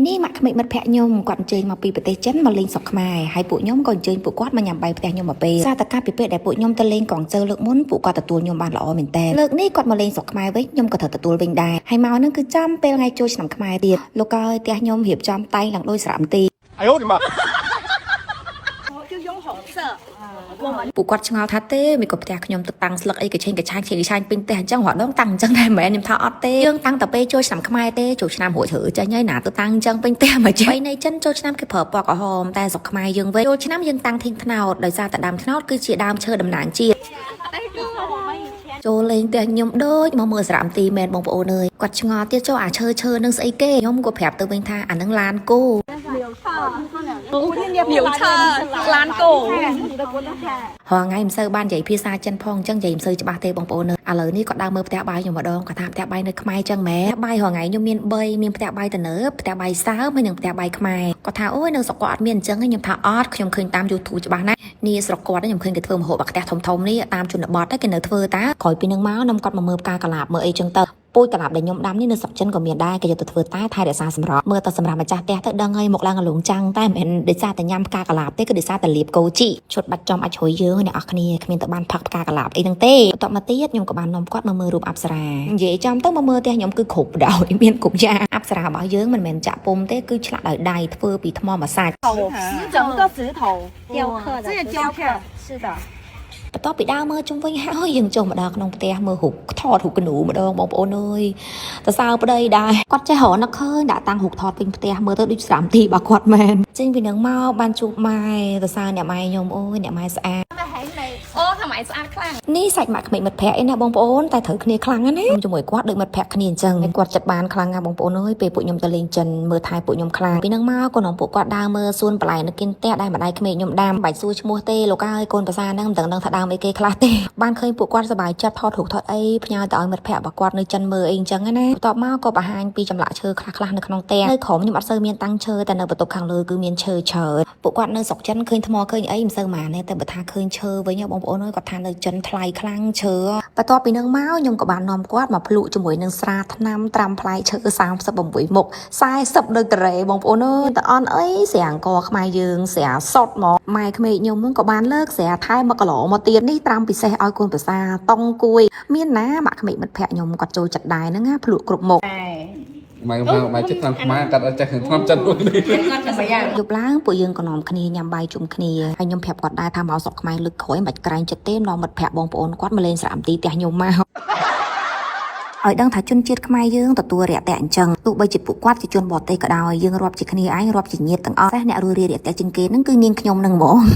នេះម៉ាក់ក្មេកមិត្តភក្តិខ្ញុំគាត់អញ្ជើញមកពីប្រទេសចិនមកលេងស្រុកខ្មែរហើយពួកខ្ញុំក៏អញ្ជើញពួកគាត់មកញ៉ាំបាយផ្ទះខ្ញុំមកពេលសារតកាពីពេលដែលពួកខ្ញុំទៅលេងកងជើលើកមុនពួកគាត់ទទួលខ្ញុំបានល្អមែនតើលើកនេះគាត់មកលេងស្រុកខ្មែរវិញខ្ញុំក៏ត្រូវទទួលវិញដែរហើយមកហ្នឹងគឺចំពេលថ្ងៃចូលឆ្នាំខ្មែរទៀតលោកអើយផ្ទះខ្ញុំរៀបចំតែងឡើងដូចសារមន្ទីរ 哎呦我的妈！就用红色。 ពួកគាត់ឆ្ងល់ថាទេមិនក៏ផ្ទះខ្ញុំទៅតាំងស្លឹកអីកឆេងកឆាញឆេងកឆាញពេញផ្ទះអញ្ចឹងរដងតាំងអញ្ចឹងដែរមែនខ្ញុំថាអត់ទេយើងតាំងតែពេលចូលឆ្នាំខ្មែរទេចូលឆ្នាំរួចរើចេញហើយណាទៅតាំងអញ្ចឹងពេញផ្ទះមកចេះបីនៅចិនចូលឆ្នាំគេប្រើពណ៌ក្រហមតែស្រុកខ្មែរយើងវិញចូលឆ្នាំយើងតាំងធាងថ្នោតដោយសារតែដើមថ្នោតគឺជាដើមឈើតំណាងជាតិចូលលេងផ្ទះខ្ញុំដូចមកមើលសារមន្ទីរមែនបងប្អូនអើយគាត់ឆ្ងល់ទៀតចូលអាឈើឈើនឹងស្អីគេខ្ញុំក៏ប្រាប់ទៅវិញថាអានឹងឡានគោ 牛车ឡានគោ រាល់ថ្ងៃមិនសូវបាននិយាយភាសាចិនផងអញ្ចឹងនិយាយមិនសូវច្បាស់ទេបងប្អូនអើយឥឡូវនេះគាត់ដើរមើលផ្ទះបាយខ្ញុំម្ដងគាត់ថាផ្ទះបាយនៅខ្មែរចឹងមែនផ្ទះបាយរាល់ថ្ងៃខ្ញុំមាន3មានផ្ទះបាយទំនើបផ្ទះបាយសើមហើយនិងផ្ទះបាយខ្មែរគាត់ថាអូយនៅស្រុកគាត់អត់មានអញ្ចឹងទេខ្ញុំថាអត់ខ្ញុំឃើញតាម YouTube ច្បាស់ណាស់នេះស្រុកគាត់ខ្ញុំឃើញគេធ្វើម្ហូបអាខ្ទះធំៗនេះតាមជនបទគេនៅធ្វើតាក្រោយពីនឹងមកខ្ញុំគាត់មកមើលផ្កាកលាបមើលអីចឹងទៅពូជកលាបដែលខ្ញុំដាំនេះនៅស្រុកចិនក៏មានដែរគេយកទៅធ្វើតែថែរក្សាសម្រស់មើលតែសម្រាប់ម្ចាស់ផ្ទះទៅដឹងហើយមកឡើងអលងចាំងតែមិនមែនដោយសារតែញ៉ាំផ្កាកលាបទេគឺដោយសារតែលាបកូជីឈុតបាច់ចំអាចជ្រុយយើងអ្នកនរគ្នាគ្មានទៅបានផឹកផ្កាកលាបអីហ្នឹងទេបន្ទាប់មកទៀតខ្ញុំក៏បាននាំគាត់មកមើលរូបអប្សរានិយាយចំទៅមកមើលផ្ទះខ្ញុំគឺគ្រប់ដោយមានគ្រប់យ៉ាងអប្សរារបស់យើងមិនមែនចាក់ពុំទេគឺឆ្លាក់ដោយដៃធ្វើពីថ្មម្សាច់ 整个石头雕刻的，这个雕刻是的。 បន្ទាប់ពីដើរមើលជុំវិញហើយយើងចុះមកដល់ក្នុងផ្ទះមើលរូបថតរូបកនូម្ដងបងប្អូនអើយតសើប្តីដែរគាត់ចេះរកនឹកឃើញដាក់តាំងរូបថតពេញផ្ទះមើលទៅដូចស្រាមទីរបស់គាត់មែនចេញពីនឹងមកបានជួបម៉ែតសើអ្នកម៉ែខ្ញុំអូយអ្នកម៉ែស្អាត អូសម័យស្អាតខ្លាំង នេះសាច់ម៉ាក់ក្មេកមិត្តភក្តិឯណាបងប្អូនតែត្រូវគ្នាខ្លាំងណាស់ណាខ្ញុំជាមួយគាត់ដូចមិត្តភក្តិគ្នាអញ្ចឹងហើយគាត់ចិត្តបានខ្លាំងណាស់បងប្អូនអើយពេលពួកខ្ញុំទៅលេងចិនមើលថែពួកខ្ញុំខ្លាំងពីនឹងមកក៏នាំពួកគាត់ដើរមើលសួនបន្លែនៅគិនផ្ទះដែលម្ដាយក្មេកខ្ញុំដាំបាច់សួរឈ្មោះទេលោកអើយកូនប្រសាហ្នឹងមិនដឹងថាដើមអីគេខ្លះទេបានឃើញពួកគាត់សប្បាយចិត្តថតរូបថតអីផ្ញើទៅឲ្យមិត្តភក្តិរបស់គាត់នៅចិនមើលអីអញ្ចឹងណាបន្ទាប់មកក៏បង្ហាញពីចម្លាក់ឈើខ្លះៗនៅក្នុងផ្ទះនៅក្រោមខ្ញុំអត់សូវមានតាំងឈើតែនៅបន្ទប់ខាងលើគឺមានឈើច្រើនពួកគាត់នៅស្រុកចិនឃើញថ្មឃើញអីមិនសូវម៉ានទេតែបើថាឃើញឈើវិញបងប្អូនអើយគាត់ថានៅចិនថ្លៃខ្លាំងឈើបន្ទាប់ពីនឹងមកខ្ញុំក៏បាននាំគាត់មកភ្លក់ជាមួយនឹងស្រាថ្នាំត្រាំផ្លែឈើ36មុខ40ដូចការ៉េបងប្អូនអើយតអន់អីស្រាអង្គខ្មែរយើងស្រាសុតមកម៉ែក្មេកខ្ញុំហ្នឹងក៏បានលើកស្រាថែមកគីឡូមកទៀតនេះត្រាំពិសេសឲ្យកូនប្រសាតុងគួយមានណាម៉ាក់ក្មេកមិត្តភក្តិខ្ញុំគាត់ចូលចិត្តដែរហ្នឹងណាភ្លក់គ្រប់មុខ ម៉ែម៉ែចិត្តឆ្នាំខ្មែរគាត់អត់ចេះឆ្នាំចិនមួយនេះ យប់ឡើងពួកយើងក៏នាំគ្នាញ៉ាំបាយជុំគ្នាហើយខ្ញុំប្រាប់គាត់ដែរថាមកស្រុកខ្មែរលើកក្រោយមិនបាច់ក្រែងចិត្តទេនាំមិត្តភក្តិបងប្អូនគាត់មកលេងសារមន្ទីរផ្ទះខ្ញុំមកឲ្យដឹងថាជនជាតិខ្មែរយើងទទួលរាក់ទាក់អញ្ចឹងទោះបីជាពួកគាត់ជាជនបរទេសក៏ដោយយើងរាប់ជាគ្នាឯងរាប់ជាញាតិទាំងអស់តែអ្នករួយរាយរាក់ទាក់ជាងគេហ្នឹងគឺនាងខ្ញុំហ្នឹងហ្មង។